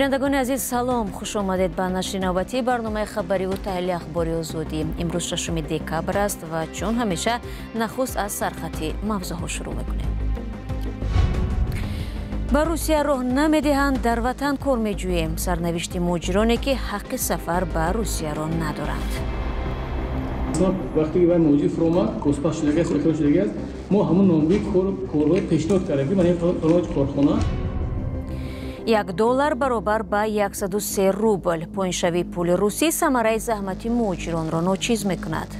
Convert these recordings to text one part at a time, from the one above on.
Бинандагони азиз, салом, хуш омадед ба нашри навбатии барномаи хабариву таҳлили ахбори Озодӣ. Имрӯз 6 декабр аст ва чун ҳамеша нахуст аз сархати мавзӯъҳо шурӯъ мекунем. Ба Русия роҳ намедиҳанд, дар ватан кор меҷӯем. Сарнавишти муҳоҷироне ки ҳаққи сафар ба Русияро надоранд. Вақте ки вай муҳоҷир фуромад, коспас шудагиаст, ихроҷ шудагиаст, мо ҳамон номгӯи корҳои пешниҳод кардем, ки ман ин фалон корхона. $1 баробар ба 103 рубл. Поиншавии пули русӣ самараи заҳмати муҳоҷиронро ночиз мекунад.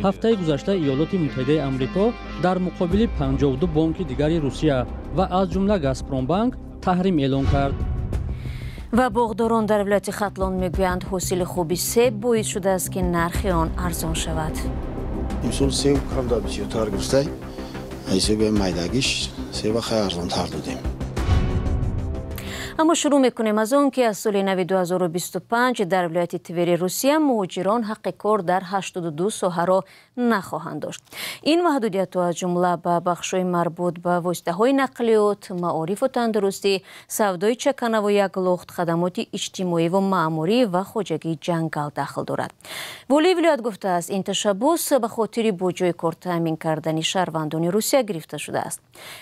Ҳафтаи гузашта Иёлоти Муттаҳидаи Амрико дар муқобили 52 бонки дигари Русия ва аз ҷумла Газпромбанк таҳрим эълон кард. Ва боғдорон дар вилояти Хатлон мегӯянд, ҳосили хуби себ боис шудааст, ки нархи он арзон шавад. Имсол себ камда бисёртар гирифтай, ҳисоби майдагиш себа хай арзонтар додем. Аммо шурӯъ мекунем аз он ки аз соли нави 2025 дар вилояти Твери Русия муҳоҷирон ҳаққи кор дар 82 соҳаро нахоҳанд дошт. Ин маҳдудиятҳо аз ҷумла ба бахшҳои марбут ба воситаҳои нақлиёт, маорифу тандурустӣ, савдои чаканаву яклухт, хадамоти иҷтимоиву маъмурӣ ва хоҷагии ҷангал дахл дорад. Волии вилоят гуфтааст, ин ташаббус ба хотири бо ҷои кор таъмин кардани шаҳрвандони Русия гирифта шудааст.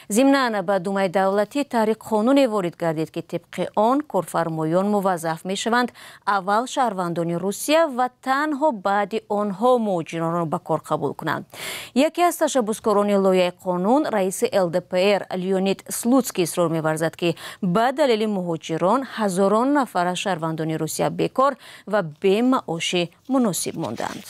Зимнан ба Думаи давлатӣ таҳриқ қонуне ворид гардид, ки тибқи он корфармоён муваззаф мешаванд аввал шаҳрвандони Русия ва танҳо баъди онҳо муҳоҷиронро ба кор қабул кунанд. Яке аз ташаббускорони лоиҳаи қонун, раиси ЛДПР Леонид Слуцкий исрор меварзад, ки ба далели муҳоҷирон ҳазорон нафар аз шаҳрвандони Русия бекор ва бемаоши муносиб монданд.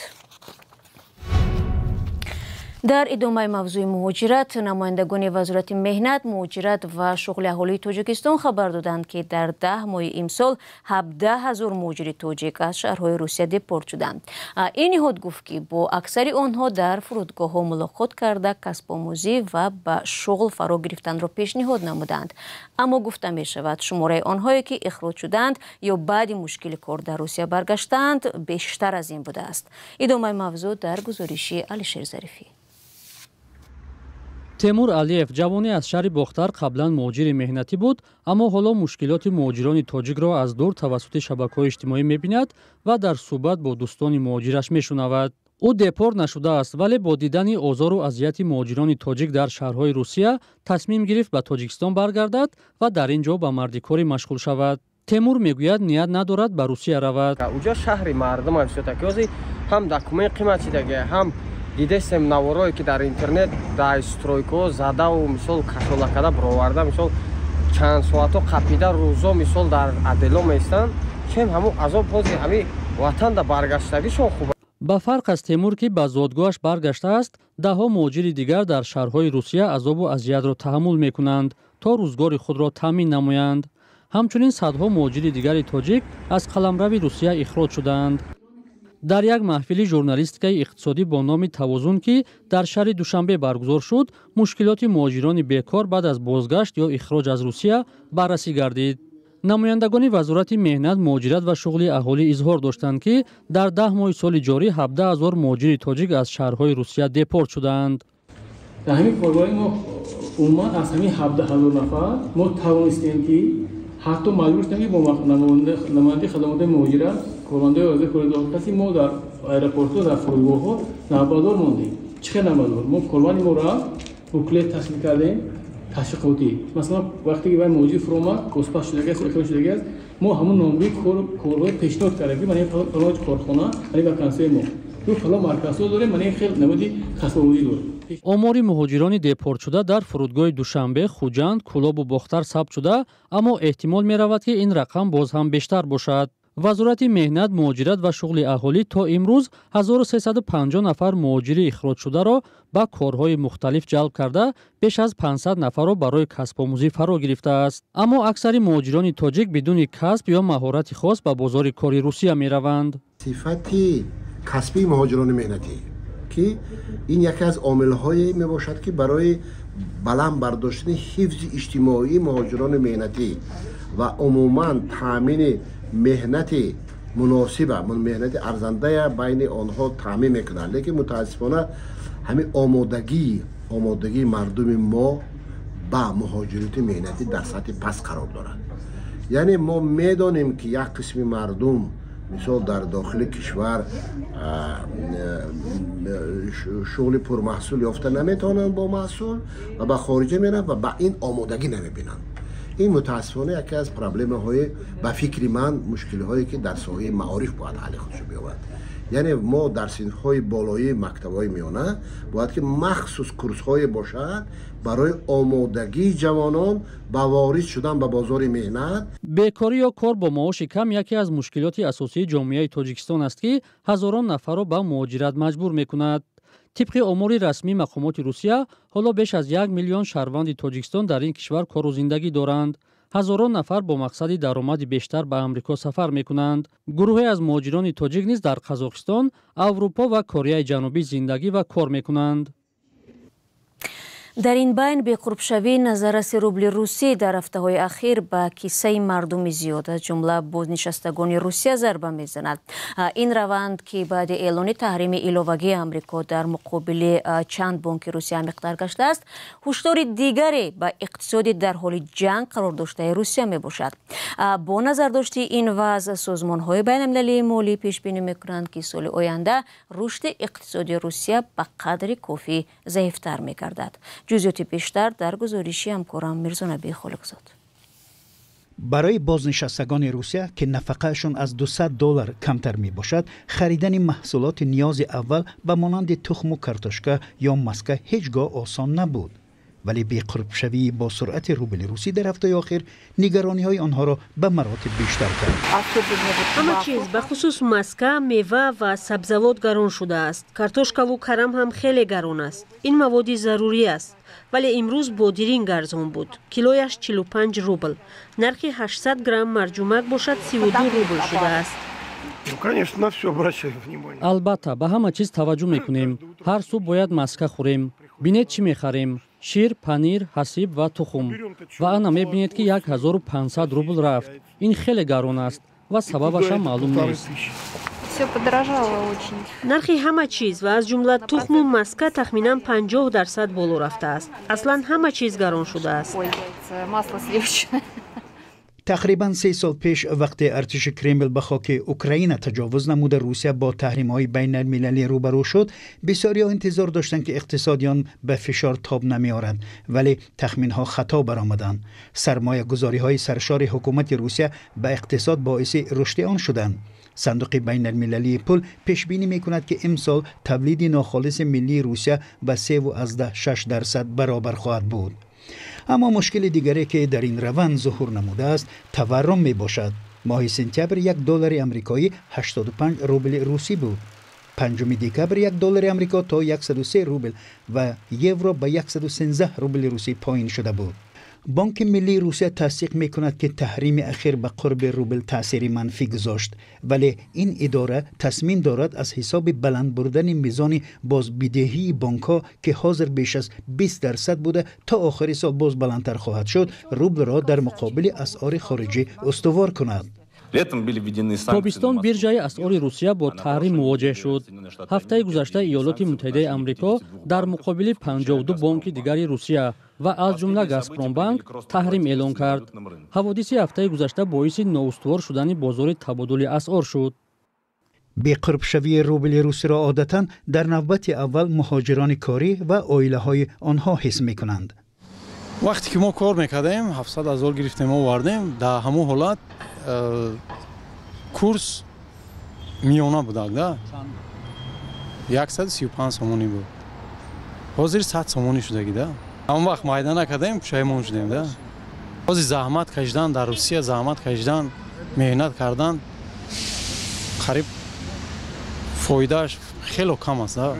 Дар идомаи мавзӯи муҳоҷират, намояндагони Вазорати меҳнат, муҳоҷират ва шуғли аҳолии Тоҷикистон хабар доданд, ки дар 10 моҳи имсол 17 ҳазор муҳоҷири тоҷик аз шаҳрҳои Русия депорт шуданд. Ин ниҳод гуфт, ки бо аксари онҳо дар фурудгоҳҳо мулоқот карда, касбомӯзӣ ва ба шуғл фаро гирифтанро пешниҳод намуданд. Аммо гуфта мешавад, шумораи онҳое ки ихроҷ шуданд ё баъди мушкили кор дар Русия баргаштаанд, бештар аз ин будааст. Идомаи мавзӯъ дар гузориши Алишер Зарифӣ. Темур Алиев ҷавоне аз шаҳри Бохтар қаблан муҳоҷири меҳнатӣ буд, аммо ҳоло мушкилоти муҳоҷирони тоҷикро аз дур тавассути шабакаҳои иҷтимоӣ мебинад ва дар суҳбат бо дӯстони муҳоҷираш мешунавад. Ӯ депорт нашудааст, вале бо дидани озору азияти муҳоҷирони тоҷик дар шаҳрҳои Русия тасмим гирифт ба Тоҷикистон баргардад ва дар ин ҷо ба мардикорӣ машғул шавад. Темур мегӯяд, ният надорад ба Русия равад. Уҷо шаҳри мардум ҳам документ қимат шидаги, ҳам дидестем наворое ки дар интернет дар стройкаҳо задаву мисол кашолакада бироварда, мисол чанд соатҳо қапида рӯзо мисол дар адело меистанд, чем ҳамун азоб ҳози ҳами ватанда баргаштагишон хуб. Ба фарқ аз Темур, ки ба зодгоҳаш баргаштааст, даҳҳо муҳоҷири дигар дар шаҳрҳои Русия азобу азиятро таҳаммул мекунанд, то рӯзгори худро таъмин намоянд. Ҳамчунин садҳо муҳоҷири дигари тоҷик аз қаламрави Русия ихроҷ шудаанд. Дар як маҳфили журналистикаи иқтисодӣ бо номи Тавозун, ки дар шаҳри Душанбе баргузор шуд, мушкилоти муҳоҷирони бекор баъд аз бозгашт ё ихроҷ аз Русия баррасӣ гардид. Намояндагони Вазорати меҳнат, муҳоҷират ва шуғли аҳолӣ изҳор доштанд, ки дар 10 моҳи соли ҷорӣ 17 ҳазор муҳоҷири тоҷик аз шаҳрҳои Русия депорт шудаанд. Дар ҳамин коргоҳи мо умуман аз ҳамин 17 ҳазор нафар мо тавонистем, ки ҳатто маҷбур шудем, ки бо намояндаи хадамоти муҳоҷират, кормандои вазири кори дохилӣ, мо дар аэропортҳо, дар фурудгоҳҳо навбатдор мондем. Чӣ хел навбатдор? Мо корманди мо рафт, буклет ташкил кардем, ташвиқотӣ. Масалан, вақте ки вай муҳоҷир фуромад, коспас шудагиаст, ихроҷ шудагиаст, мо ҳамон номгӯи корҳои пешниҳод кардем, ки ман ин фалон корхона, ман ин вакансияи мо, фалон марказҳо дорем, ман ин хел намуди касбомӯзӣ дорем. Омори муҳоҷирони депортшуда дар фурудгоҳи Душанбе, Хуҷанд, Кӯлобу Бохтар сабт шуда, аммо эҳтимол меравад, ки ин рақам боз ҳам бештар бошад. Вазорати меҳнат, муҳоҷират ва шуғли аҳолӣ то имрӯз 1350 нафар муҳоҷири ихроҷшударо ба корҳои мухталиф ҷалб карда, беш аз 500 нафарро барои касбомӯзӣ фаро гирифтааст. Аммо аксари муҳоҷирони тоҷик бидуни касб ё маҳорати хос ба бозори кори Русия мераванд. Сифати касбии муҳоҷирони меҳнатӣ, ки ин яке аз омилҳое мебошад, ки барои баланд бардоштани ҳифзи иҷтимоии муҳоҷирони меҳнатӣ ва умуман таъмини меҳнати муносиба, меҳнати арзандая байни онҳо таъмин мекунанд. Лекин мутаассифона ҳамин омодагии мардуми мо ба муҳоҷирати меҳнатӣ дар сатҳи паст қарор дорад. Яъне мо медонем, ки як қисми мардум, мисол, дар дохили кишвар шуғли пурмаҳсул ёфта наметавонанд бо маҳсул ва ба хориҷа мераванд ва ба ин омодагӣ намебинанд. Ин, мутаассифона, яке аз проблемаҳои, ба фикри ман, мушкилиҳое, ки дар соҳаи маориф бояд ҳалли худшо биёбад. Яъне мо дар синфҳои болоии мактабҳои миёна бояд ки махсус курсҳое бошад барои омодагии ҷавонон ба ворид шудан ба бозори меҳнат. Бекорӣ ё кор бо маоши кам яке аз мушкилоти асосии ҷомеаи Тоҷикистон аст, ки ҳазорон нафарро ба муҳоҷират маҷбур мекунад. Тибқи омори расмии мақомоти Русия, ҳоло беш аз 1 миллион шаҳрванди Тоҷикистон дар ин кишвар кору зиндагӣ доранд. Ҳазорон нафар бо мақсади даромади бештар ба Амрико сафар мекунанд. Гурӯҳе аз муҳоҷирони тоҷик низ дар Қазоқистон, Аврупо ва Кореяи Ҷанубӣ зиндагӣ ва кор мекунанд. Дар ин байн, беқурбшавии назарраси рубли русӣ дар ҳафтаҳои ахир ба киссаи мардуми зиёд, аз ҷумла бознишастагони Русия, зарба мезанад. Ин раванд, ки баъди эълони таҳрими иловагии Амрико дар муқобили чанд бонки Русия амиқтар гаштааст, ҳушдори дигаре ба иқтисоди дар ҳоли ҷанг қарор доштаи Русия мебошад. Бо назардошти ин вазъ, созмонҳои байналмилалии молӣ пешбинӣ мекунанд, ки соли оянда рушди иқтисоди Русия ба қадри кофӣ заифтар мегардад. Ҷузъиёти бештар дар гузориши ҳамкорам Мирзонаби Холиқзод. Барои бознишастагони Русия, ки нафақаашон аз 200 доллар камтар мебошад, харидани маҳсулоти ниёзи аввал ба монанди тухму картошка ё маска ҳеҷ гоҳ осон набуд. Вале беқурбшавии бо суръати рубли русӣ дар ҳафтаи охир нигарониҳои онҳоро ба маротиб бештар кард. Ҳама чиз, бахусус маска, мева ва сабзавот гарон шудааст. Картошкаву карам ҳам хеле гарон аст. Ин маводи зарурӣ аст, вале имрӯз бодиринг арзон буд, килояш 45 рубл. Нархи 800 грамм марҷумак бошад, 32 рубл шудааст. Албатта, ба ҳама чиз таваҷҷӯҳ мекунем. Ҳар субҳ бояд маска хӯрем. Бинед, чӣ мехарем: шир, панир, ҳасиб ва тухм. Ва ана мебинед, ки 1500 рубл рафт. Ин хеле гарон аст ва сабабашам маълум нест. Нархи ҳама чиз ва аз ҷумла тухму маска тахминан 50% боло рафтааст. Аслан ҳама чиз гарон шудааст. Тақрибан 3 сол пеш, вақте артиши Кремл ба хоки Украина таҷовуз намуда, Русия бо таҳримҳои байналмилалӣ рӯбарӯ шуд, бисёриҳо интизор доштанд, ки иқтисоди он ба фишор тоб намеорад, вале тахминҳо хато баромаданд. Сармоягузориҳои саршори ҳукумати Русия ба иқтисод боиси рушди он шуданд. Сандуқи байналмилалии пул пешбинӣ мекунад, ки имсол тавлиди нохолиси миллии Русия ба 3,6% баробар хоҳад буд. Аммо мушкили дигаре, ки дар ин раванд зуҳур намудааст, таваррум мебошад. Моҳи сентябр як доллари амрикоӣ 85 рубли русӣ буд. 5 декабр як доллари амрико то 103 рубл ва евро ба 113 рубли русӣ поин шуда буд. Бонки миллии Русия тасдиқ мекунад, ки таҳрими ахир ба қурби рубл таъсири манфӣ гузошт, вале ин идора тасмим дорад аз ҳисоби баланд бурдани мизони бозбидеҳии бонкҳо, ки ҳозир беш аз 20% буда, то охири сол боз баландтар хоҳад шуд, рублро дар муқобили асъори хориҷӣ устувор кунад. Тобистон биржаи асъори Русия бо таҳрим мувоҷеҳ шуд. Ҳафтаи гузашта Иёлоти Муттаҳидаи Амрико дар муқобили 52 бонки дигари Русия ва аз ҷумла Газпромбанк таҳрим эълон кард. Ҳаводиси ҳафтаи гузашта боиси ноустувор шудани бозори табодули асъор шуд. Беқурбшавии рубли русиро одатан дар навбати аввал муҳоҷирони корӣ ва оилаҳои онҳо ҳис мекунанд. Вақте ки мо кор мекардем, 700 000 гирифтем, овардем. Дар ҳамон ҳолат курс миёна будак да 135 сомонӣ буд. Ҳозир 100 сомонӣ шудагӣ да. Ҳамон вақт майда накардем, пушаймон шудем да. Ҳозир заҳмат кашидан дар Русия, заҳмат кашидан, меҳнат кардан қариб фоидааш хело кам аст да.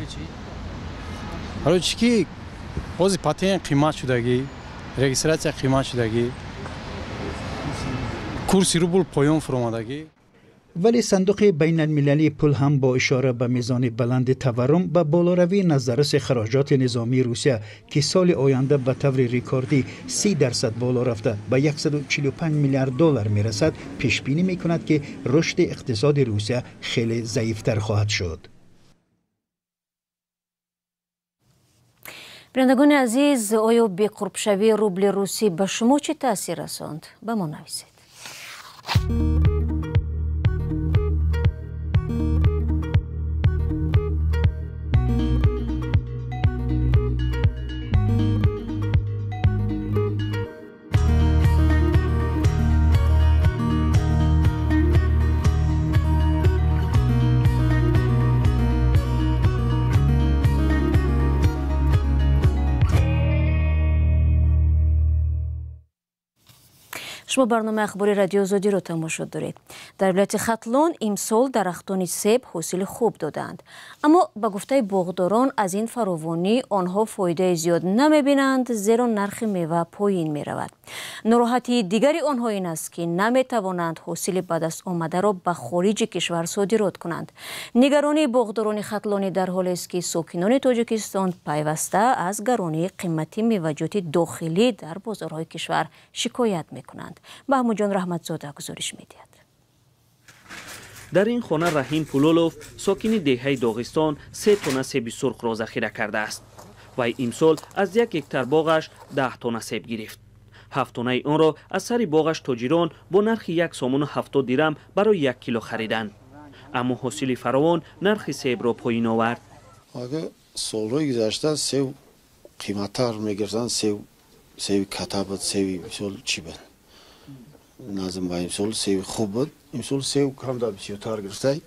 Барои чӣ ки ҳозир патент қимат шудагӣ, регистрация қимат шудагӣ, курси рубл поён фуромадагӣ. Вале Сандуқи байналмилалии пул ҳам бо ишора ба мизони баланди таваррум ба болоравии назарраси хароҷоти низомии Русия, ки соли оянда ба таври рекордӣ 30% боло рафта, ба 145 миллиард доллар мерасад, пешбинӣ мекунад, ки рушди иқтисоди Русия хеле заифтар хоҳад шуд. Бинандагони азиз, оё беқурбшавии рубли русӣ ба шумо чӣ таъсир расонд? Ба мо нависед. Шумо барномаи ахбори радио Озодиро тамошо доред. Дар вилояти Хатлон имсол дарахтони себ ҳосили хуб додаанд. Аммо ба гуфтаи боғдорон аз ин фаровонӣ онҳо фоидаи зиёд намебинанд, зеро нархи мева поин меравад. Нороҳатии дигари онҳо ин аст, ки наметавонанд ҳосили ба даст омадаро ба хориҷи кишвар содирот кунанд. Нигаронии боғдорони хатлонӣ дар ҳолест, ки сокинони Тоҷикистон пайваста аз гаронии қимати меваҷоти дохилӣ дар бозорҳои кишвар шикоят мекунанд. Маҳмудҷон Раҳматзода гузориш медиҳад. Дар ин хона Раҳим Пулолов, сокини деҳаи Доғистон, 3 тонна себи сурхро захира кардааст. Вай имсол аз 1 гектар боғаш 10 тонна себ гирифт. 7 тоннаи онро аз сари боғаш тоҷирон бо нархи 1 сомону 70 дирам барои 1 кило хариданд. Аммо ҳосили фаровон нархи себро поин овард. Агар солҳои гузашта себ қиматтар мегирифтанд, себи ката буд, себи мисол чӣ буд. Назм ба имсол себи хуб буд. Имсол себ камда бисёртар гирифтай.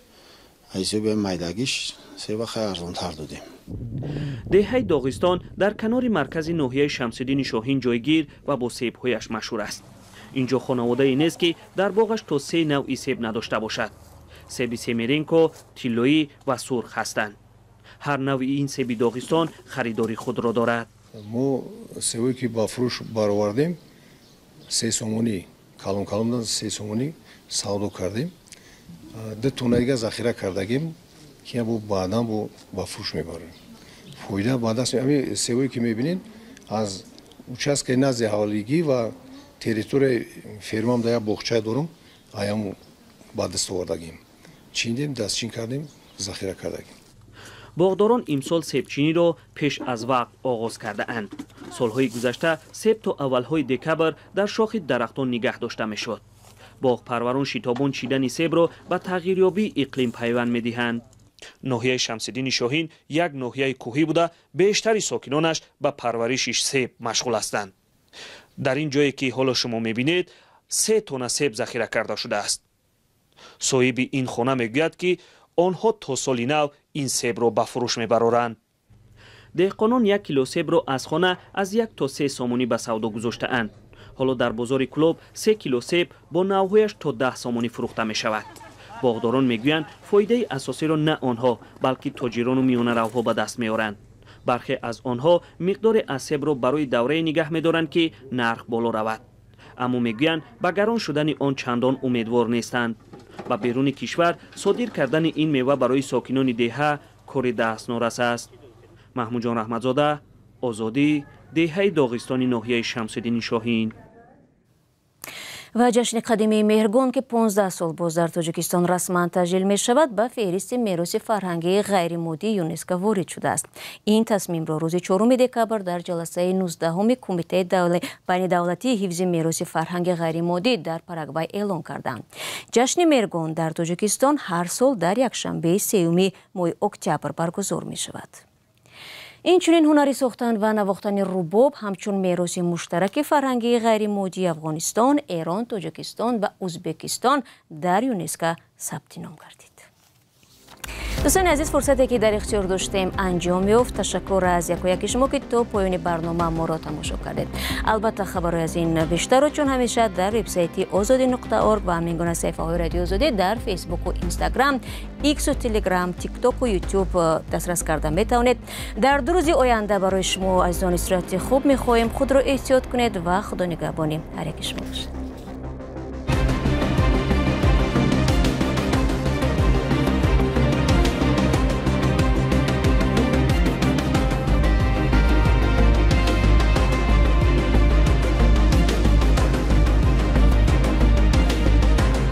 Ҳисоби майдагиш себа хеле арзонтар додем. Деҳаи Доғистон дар канори маркази ноҳияи Шамсиддини Шоҳин ҷойгир ва бо себҳояш машҳур аст. Инҷо хонаводае нест, ки дар боғаш то 3 навъи себ надошта бошад. Себи семеренко, тиллоӣ ва сурх ҳастанд. Ҳар навъи ин себи Доғистон харидори худро дорад. Мо себое ки ба фурӯш баровардем, 3 сомонӣ калон калон 3 сомонӣ савдо кардем. 2 тонна дига захира кардагим, ки бо баъдан бо ба фурӯш мебарем. Фоида ба даст ҳамин себое ки мебинед аз участкаи назди ҳаволигӣ ва территорияи фермам дар як боғча дорум, аям ба даст овардагим. Чиндем, дастчин кардем, захира кардагим. Боғдорон имсол себчиниро пеш аз вақт оғоз кардаанд. Солҳои гузашта себ то аввалҳои декабр дар шохи дарахтон нигаҳ дошта мешуд. Боғпарварон шитобон чидани себро ба тағйирёбии иқлим пайванд медиҳанд. Ноҳияи Шамсиддини Шоҳин як ноҳияи кӯҳӣ буда, бештари сокинонаш ба парвариши себ машғул ҳастанд. Дар ин ҷое ки ҳоло шумо мебинед, 3 тонна себ захира карда шудааст. Соҳиби ин хона мегӯяд, ки онҳо то соли нав ин себро ба фурӯш мебароранд. Деҳқонон 1 кило себро аз хона аз 1 то 3 сомонӣ ба савдо гузоштаанд. Ҳоло дар бозори Кӯлоб 3 кило себ бо навъҳояш то 10 сомонӣ фурӯхта мешавад. Боғдорон мегӯянд, фоидаи асосиро на онҳо, балки тоҷирону миёнаравҳо ба даст меоранд. Бархе аз онҳо миқдори аз себро барои даврае нигаҳ медоранд, ки нарх боло равад. Аммо мегӯянд, ба гарон шудани он чандон умедвор нестанд. Ба беруни кишвар содир кардани ин мева барои сокинони деҳа кори дастнорас аст. Маҳмудҷон Раҳматзода, Озодӣ, деҳаи Доғистони ноҳияи Шамсиддини Шоҳин. Ва ҷашни қадимии Меҳргон, ки 15 сол боз дар Тоҷикистон расман таҷлил мешавад, ба феҳристи мероси фарҳангии ғайримоддии ЮНЕСКО ворид шудааст. Ин тасмимро рӯзи 4 декабр дар ҷаласаи 19-уми Кумитаи байнидавлатии ҳифзи мероси фарҳанги ғайримоддӣ дар Парагвай эълон карданд. Ҷашни Меҳргон дар Тоҷикистон ҳар сол дар якшанбеи 3 моҳи октябр баргузор мешавад. Инчунин ҳунари сохтан ва навохтани рубоб ҳамчун мероси муштараки фарҳангии ғайримоддии Афғонистон, Эрон, Тоҷикистон ва Ӯзбекистон дар ЮНЕСКО сабти ном гардид. Дӯстони азиз, фурсате ки дар ихтиёр доштем анҷом ёфт. Ташаккур аз якояки шумо, ки то поёни барнома моро тамошо кардед. Албатта хабарҳои аз ин бештарро чун ҳамеша дар вебсайти ozodi.org ва ҳамин гуна саҳифаҳои радиои Озодӣ дар Фейсбуку Инстаграм, Иксу Телеграм, Тиктоку Ютуб дастрас карда метавонед. Дар 2 рӯзи оянда барои шумо азизон истироҳати хуб мехоҳем. Худро эҳтиёт кунед ва худо нигаҳбони ҳар яки шумо бошад.